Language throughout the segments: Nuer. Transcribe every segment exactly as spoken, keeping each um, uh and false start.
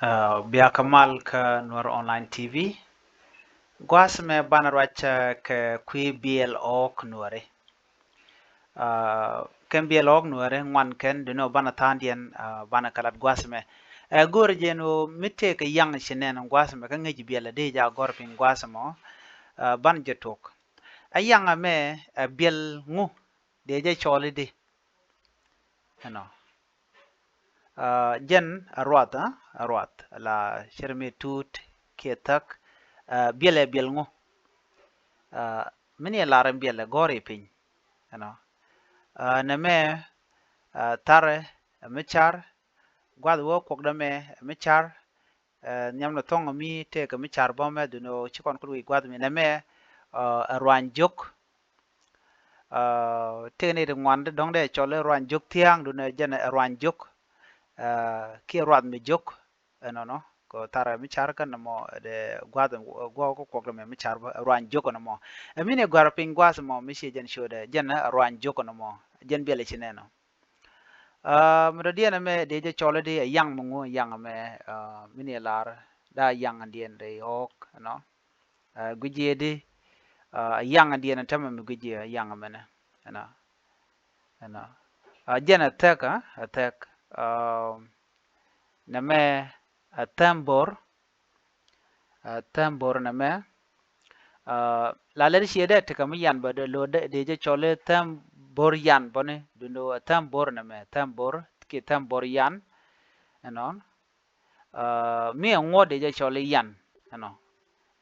Aa, bia kɛ mal kä Nuɛr Online T V. Gua̱a̱th mɛ banɛ ruac kɛ kui̱ biɛl ɣɔ̱ɔ̱k Nuɛri. Aa, kɛn biɛl ɣɔ̱ɔ̱k Nuɛri ŋuan kɛn, duŋni ɣöö banɛ tha̱a̱ŋdiɛn, aa, banɛ kɛ lat gua̱a̱th mɛ. Aa, go̱o̱rɛ jɛ ɛn ɣöö mi tëëkɛ yaŋ ci nɛn gua̱a̱th mɛ kä ŋäc biɛl ɛ dee jɛ a gɔ̱r piny gua̱a̱th mɔ, aa, banɛ jɛ tok. Ɛ yaŋ ɛmɛ ɛ biɛl ŋu, dee jɛ cɔl i̱di? Ɛnɔ. Aa, jɛn ɛ ruath, aa, ɛ ruath la cir mi tuut kiɛ thäk. Aa, biɛl ɛ biɛl ŋu? Aa, mi ni ɛ lar ɛn biɛl ɛ gɔ̱r i̱ piny. Ɛnɔ. Aa, nɛmɛ, aa, tharɛ ɛ mi car, gua̱th wä kuɔkdä mɛ ɛ mi car, aa, nhiamdɛ thɔ̱ŋ mi tëëkɛ mi car bä mɛ, duŋni ɣöö ci kɔn kut wi̱c gua̱th mi nɛmɛ, aa, ɛ ruany jiök. Aa, tëëkɛ ni ti ŋuan dɔ̱ŋ dee cɔl i̱ ruany jiök thia̱a̱ŋ, duŋni jɛn ɛ ruany jiök. Aa, kiɛ ruath mi jiök. Ɛnɔnɔ kɛ tharɛ mi car kä nɔmɔ, dee gua̱th guɔ kä kuɔkdä mɛ mi car bä, ɛ ruany jiök nɔmɔ. Ɛ mi ni gɔ̱r piny gua̱a̱th mɔ mi ciɛ jɛn ciötdɛ, jɛn ɛ ruany jiök nɔmɔ. Jɛn biɛl ci nɛn ɔ. Aa, mi dɔ̱diɛn ɛmɛ dee jɛ cɔl i̱di ɛ yaŋ mi ŋu? Ɛ yaŋ ɛmɛ, aa, mi ni lar, da yaŋdiɛn rɛy ɣɔ̱ɔ̱k, ɛnɔ. Aa, gui̱c i̱di, aa, ɛ yaŋdiɛn ɛ tämɛ mi gui̱c i̱ ɛ yaŋ ɛmɛnɛ, ɛnɔ. Ɛnɔ. Aa, jɛn ɛ thäk, aa, ɛ thäk. Aa, nɛmɛ ɛ thäm bo̱r. Aa, thäm bo̱r nɛmɛ. Aa, la lɛr ciɛ dee tekɛ mi yan bä, dee lo̱ dee, dee jɛ cɔl i̱ thäm bo̱r yan bä ni, duŋni ɣöö ɛ thäm bo̱r nɛmɛ, thäm bo̱r kiɛ thäm bo̱r yan. Ɛnɔ. Aa, mi ɛ ŋuɔ̱t dee jɛ cɔl i̱ yan. Ɛnɔ.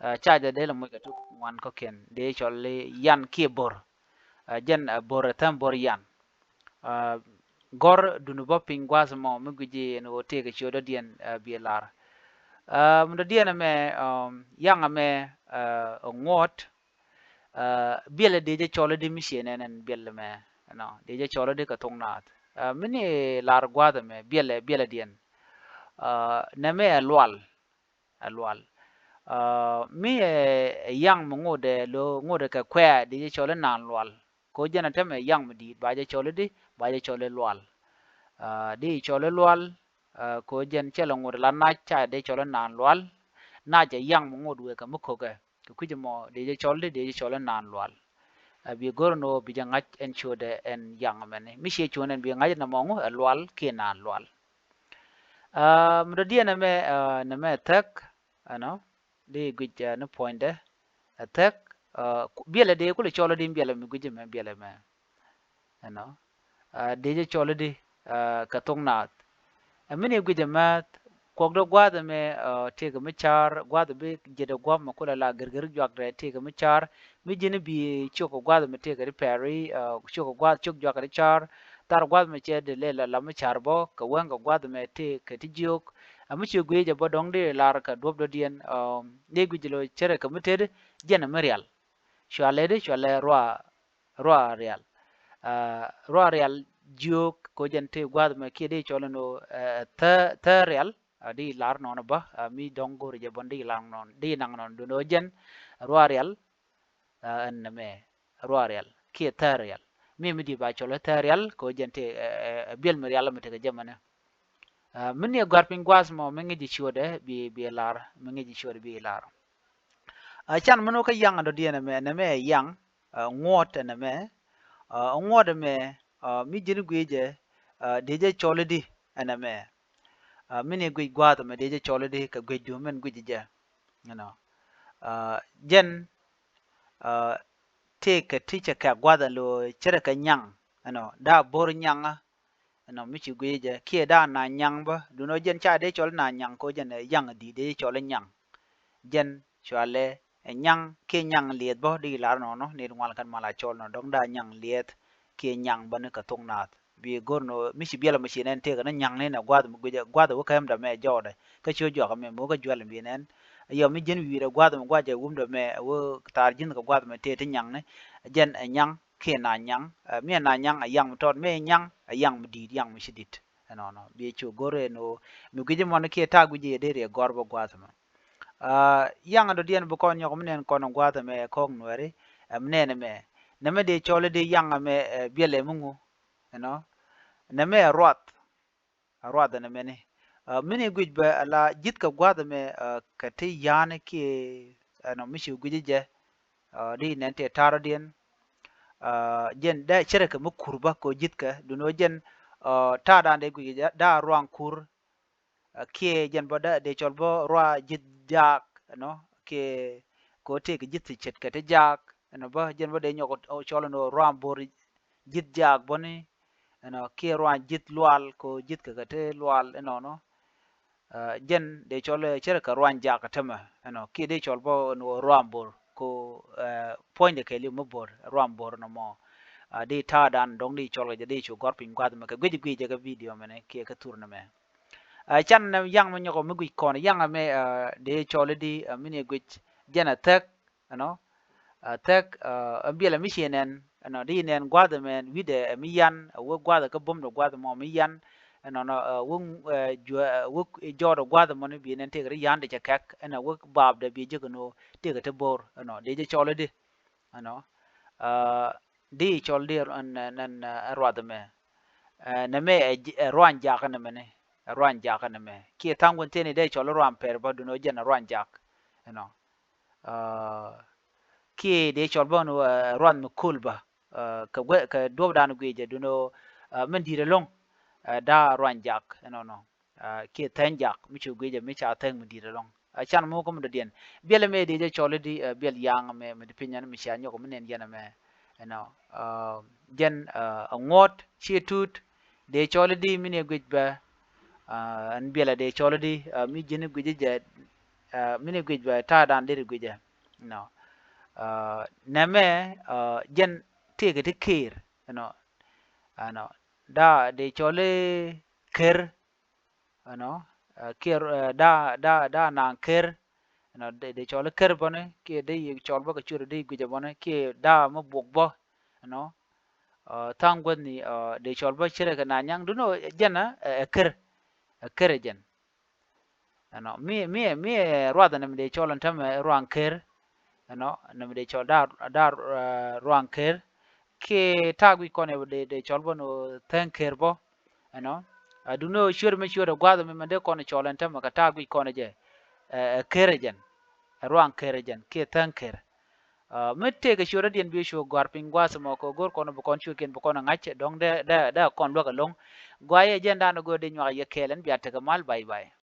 Aa, ca jɛ dee lɛ moc kɛ ti ŋuan kɔ̱kiɛn, dee jɛ cɔl i̱ yan kiɛ bo̱r. Aa, jɛn, aa, bo̱r ɛ thäm bo̱r yan. Aa, gɔ̱r duŋni bä piny gua̱a̱th mɔ mi gui̱c i̱ ɛn ɣöö tëëkɛ ciötdädiɛn, aa, biɛ lar. Aa, mi dɔ̱diɛn ɛmɛ, aa, yaŋ ɛmɛ, aa, ɛ ŋuɔ̱t, aa, biɛl ɛ dee jɛ cɔl i̱di mi ciɛ nɛn ɛn biɛl ɛmɛ, ɛnɔ, dee jɛ cɔl i̱di kɛ thok naath. Aa, mi ni lar gua̱a̱th ɛmɛ biɛl ɛ, biɛl ɛ diɛn. Aa, nɛmɛ ɛ lual, ɛ lual. Aa, mi ɛ, ɛ yaŋ mi ŋotdɛ, lo̱ ŋotdɛ kɛ kuɛ̈ɛ̈, dee jɛ cɔl i̱ naan lual. Kɛ ɣöö jɛn ɛ tämɛ yaŋ mi di̱i̱t, ba jɛ cɔl i̱di, ba jɛ cɔl i̱ lual. Aa, dee jɛ cɔl i̱ lual, aa, kɛ ɣöö jɛn cɛ lɛ ŋot la nac, ca dee cɔl i̱ naan lual. Nac ɛ yaŋ mi ŋot wëë kɛ mi ko̱kɛ. Kɛ kui̱c ɛmɔ dee jɛ cɔl i̱di, dee jɛ cɔl i̱ naan lual. Aa, bi go̱r ɛn ɣöö bi jɛ ŋa̱c ɛn ciötdɛ ɛn yaŋ ɛmɛni. Mi ciɛ cuɔ̱n ɛn bi ŋa̱c ɛn ɛmɔ ŋu, ɛ lual kiɛ naan lual. Aa, mi dɔ̱diɛn ɛmɛ, aa, nɛmɛ ɛ thäk, ɛnɔ, dee guic, aa, ni puɔ̱nydɛ, ɛ thäk, aa, ku-, biɛl ɛ dee kulɛ cɔl i̱di, biɛl ɛmɛ guic ɛmɛ, biɛl ɛmɛ. Ɛnɔ. Aa, dee jɛ cɔl i̱di, aa, kɛ thok naath. Ɛ mi ni guic ɛmɛ, kuɔkdä gua̱a̱th ɛmɛ, aa, tëëkɛ mi car, gua̱a̱th bi jiɛtdɛ gua̱a̱th mɛ kulɛ la gɛrgɛr juakdɛ tëëkɛ mi car, mi ji̱n i̱ bi ciök kɛ gua̱a̱th ɛmɛ tëëkɛ ti pɛri, aa, ciök kɛ gua̱a̱th, ciök juakɛ ti car, thar gua̱a̱th ɛmɛ cɛ dee lɛ la, la mi car bä, kɛ wäŋ kɛ gua̱a̱th ɛmɛ tëëkɛ ti jiök. Aa, mi ci guic ɛ bä dɔ̱ŋ dee lar kɛ duɔ̱p dɔ̱diɛn, aa, dee guic lo̱ cärɛ kɛ mi tet, jɛn ɛ mi rial. Cua lɛ di, cua lɛ rua, rua rial. Aa, rua rial jiök kɛ ɣöö jɛn tëë gua̱a̱th ɛmɛ kiɛ dee cɔl ɛn ɣöö, aa, thäär, thäär rial, aa, dee lar nɔnɔ bä, aa, mi dɔ̱ŋ go̱o̱ri jɛ bä dee lar nɔnɔ, dee naŋ nɔnɔ duundɛ ɣöö jɛn rua rial, aa, ɛn nɛmɛ rua rial kiɛ thäär rial. Mi mi di ba cɔl i̱ thäär rial kɛ ɣöö jɛn tëë, aa, aa, biɛl mi rial mi tekɛ jɛ mɛnɛ. Aa, mi ni ɛ gɔ̱a̱r piny gua̱a̱th mɔ mi ŋi̱ci ciötdɛ bi, bi lar, mi ŋi̱ci ciötdɛ bi lar. Aa, can mi ni wä kä yaŋ dɔ̱diɛn ɛmɛ, nɛmɛ ɛ yaŋ, aa, ŋuɔ̱t ɛn ɛmɛ, aa, ŋuɔ̱t ɛmɛ, aa, mi ji̱n guic jɛ, aa, dee jɛ cɔl i̱di ɛn ɛmɛ. Aa, mi ni guic gua̱a̱th ɛmɛ dee jɛ cɔl i̱di kɛ guic duŋ min guic jɛ. You know. Aa, jɛn, aa, tëëkɛ ti cɛ kɛ gua̱a̱th ɛn lo̱ cärɛ kɛ nyaŋ, you know, da̱a̱ bo̱r nyaŋä, ɛnɔ mi ci guic jɛ kiɛ da̱a̱ naath nyaŋ bä. Duundɛ ɣöö jɛn ca dee cɔl i̱ naath nyaŋ kɛ ɣöö jɛn ɛ yaŋ di̱i̱t dee cɔl i̱ nyaŋ. Jɛn cua lɛ ɛ nyaŋ kiɛ nyaŋ liɛth bä, dee lar nɔnɔ, ni ŋual kɛn mal a cɔl nɔ dɔ̱ŋ da̱a̱ nyaŋ liɛth kiɛ nyaŋ bä ni kɛ thok naath. Bi go̱r nɔ mi ci biɛl ɛmɔ ci nɛn tëëkɛ ni nyaŋ ni nɛ gua̱a̱th mi guic jɛ, gua̱a̱th ɛ wä kɛmdɛ mɛ jɔɔdɛ kä ci wä juak ɛmɛ mi wä kä juɛl mi bi nɛn. Yɔ mi ji̱n wi̱i̱dɛ gua̱a̱th mi gua̱a̱th jɛ wumdɛ mɛ ɛ wä thaar ji̱n kɛ gua̱a̱th mi tëë ti nyaŋ ni. Jɛn ɛ nyaŋ kiɛ naath nyaŋ. Aa, mi ɛ naath nyaŋ ɛ yaŋ mi tɔt, mi ɛ nyaŋ ɛ yaŋ mi di̱i̱t, yaŋ mi ci di̱t. Ɛnɔnɔ bi cu go̱r ɛn ɣöö mi guic ɛmɔni kiɛ ta̱a̱ guic ɛ dee riɛ gɔ̱r bä gua̱a̱th ɛmɛ. Aa, yaŋ dɔ̱diɛn bi kɔn nyɔk mi nɛn kɔn gua̱a̱th ɛmɛ kɔk Nuɛri, ɛ mi nɛn ɛmɛ. Nɛmɛ dee cɔl i̱di yaŋ ɛmɛ, ɛ biɛl ɛmɛ ŋu, you know. Nɛmɛ ɛ ruath. Ɛ ruath ɛn ɛmɛni. Ɛ, mi ni guic bɛ ala ji̱thkɛ gua̱a̱th ɛmɛ, ɛ, kɛ ti ya̱a̱ni kiɛ ɛnɔ mi ci guic jɛ, ɛ, di nɛn tëë ta̱rɔ̱diɛn. Ɛ, jɛn dee cärɛ kɛ mi kur bä kɛ ji̱thkɛ duundɛ jɛn, ɛ, ta̱a̱dan dee guic jɛ da̱a̱ ruaŋ kur. Ɛ, kiɛ jɛn bä dee cɔl bä ruaŋ ji̱th jaak ɛnɔ kiɛ kɛ tëë kɛ ji̱th ti ce̱tkɛ ti jaak ɛnɔ bä jɛn bä dee nyɔk cɔl ɛnɔ ruaŋ bo̱r ji̱th jaak bäni ɛnɔ kiɛ ruaŋ ji̱th lual kɛ ji̱thkɛ kɛ ti lual ɛnɔnɔ. Ɛ, jɛn dee cɔl cärɛ kɛ ruaŋ jaak kä tämɛ ɛnɔ kiɛ dee cɔl bä ɛnɔ ruaŋ bo̱r kɛ, ɛ, puɔ̱nydɛ kɛɛliw mi bo̱r ruaŋ bo̱r ɛnɔ mɔ. Ɛ, dee ta̱a̱dan dɔ̱ŋ dee cɔl kɛ jɛ dee cu gɔ̱r piny gua̱th mɛ kɛ guic guic jɛ kɛ video mɛnɛ kiɛ kɛ thur nɛmɛ. Ɛ, can nɛ yaŋ mi nyɔkɔ mi guic kɔn yaŋ ɛmɛ, ɛ, dee cɔl di, ɛ, mi ni guic jɛn ɛ thɛk ɛnɔ. Ɛ, thɛk, ɛ, ɛn biɛlɛ mi ciɛ nɛn ɛnɔ di nɛn gua̱th ɛmɛn wi̱dɛ ɛ mi yan ɛ wä gua̱th ɛ kä bom dɔ gua̱th ɛmɔ mi yan ɛnɔnɔ, ɛ, wä, ɛ, juɛ, ɛ, wä jɔɔt ɛ gua̱th ɛmɔni bi nɛn tëëkɛ ri ya̱a̱n dɛ cɛ kɛk ɛnɔ wä baapdɛ bi jek ɛnɔ tëëkɛ ti bo̱r ɛnɔ di jɛ cɔl di ɛnɔ. Ɛ, di cɔl di ɛn, ɛn, ɛn, ɛ, ruath ɛmɛ. Ɛ, nɛmɛ ɛ, ɛ ruaŋ jakä nɛmɛni. Ɛ ruaŋ jakä nɛmɛ. Kiɛ tha̱a̱ŋ gua̱n thieni dee cɔl ruaŋ pɛr bä duundɛ jɛn ɛ ruaŋ jak ɛnɔ. Ɛ, kiɛ dee cɔl bä ɛn, ɛ, ruaŋ mi köl bä. Ɛ, kɛ guɛ, kɛ duɔ̱pdan guic jɛ duundɛ, ɛ, min di̱i̱t ɛlɔ̱ŋ, ɛ, da̱a̱ ruaŋ jak ɛnɔnɔ. Ɛ, kiɛ thäny jak mi cu guic jɛ mi ca thäk mi di̱i̱t ɛlɔ̱ŋ. Ɛ, can muk kä mi dɔ̱diɛn. Biɛl ɛmɛ dee jɛ cɔl di, ɛ, biɛl yaŋ ɛmɛ mi di piny ɛn mi cia nyɔk mi nɛn yɛn ɛmɛ. Ɛnɔ, ɛ, jɛn, ɛ, ɛ ŋuɔ̱t ciɛ tuut dee cɔl di mi ni guic bɛ, ɛ, ɛn biɛlɛ dee cɔl di, ɛ, mi ji̱n guic jɛ, ɛ, mi ni guic bɛ ta̱a̱dan deri guic jɛ. Ɛnɔ, ɛ, nɛmɛ, ɛ, jɛn tëëkɛ ti ker ɛnɔ. Ɛnɔ, da̱a̱ dee cɔl i̱ ker ɛnɔ, ɛ, kiɛ, ɛ, da̱a̱, da̱a̱, da̱a̱ naŋ ker ɛnɔ, dee, dee cɔl i̱ ker bäni kiɛ dee yi cɔl bä kɛ ciöt dee guic ɛ bäni kiɛ da̱a̱ mi buɔk bä ɛnɔ. Ɛ, tha̱a̱ŋ guäthni, ɛ, dee cɔl bä cärɛ kɛ naŋ nyaŋ duundɛ jɛn ɛ, ɛ, ɛ ker. Ɛ ker ɛ jɛn. Ɛnɔ, mi, mi, mi, ɛ, ruath ɛn ɛmɛ dee cɔl ɛn tämɛ ruaŋ ker. Ɛnɔ, ɛn ɛmɛ dee cɔl da̱a̱, da̱a̱, ɛ, ruaŋ ker. Kiɛ ta̱a̱ guic kɔn ɛ dee, dee cɔl bä ɛn ɣöö thäŋ ker bä. Ɛnɔ, ɛ, duundɛ ɣöö ciöt mi ciöt ɛ gua̱a̱th ɛmɛ mɛn dee kɔn ɛ cɔl ɛn tämɛ kɛ ta̱a̱ guic kɔn ɛ jɛ. Ɛ, ɛ ker ɛ jɛn. Ɛ ruaŋ ker ɛ jɛn. Kiɛ thäŋ ker. Ɛ, mi tëëkɛ ciötdädiɛn bi cu gɔ̱a̱r piny gua̱a̱th ɛmɔ kɛ go̱r kɔn bi kɔn ciötkiɛn bi kɔn ɛ ŋa̱c dɔ̱ŋ dee, dee, dee kɔn luäk ɛlɔ̱ŋ. Guayɛ jɛn da̱a̱n ɛ go̱o̱r dee nyuak yɛ kɛɛl ɛn bia tekɛ mal, bye bye.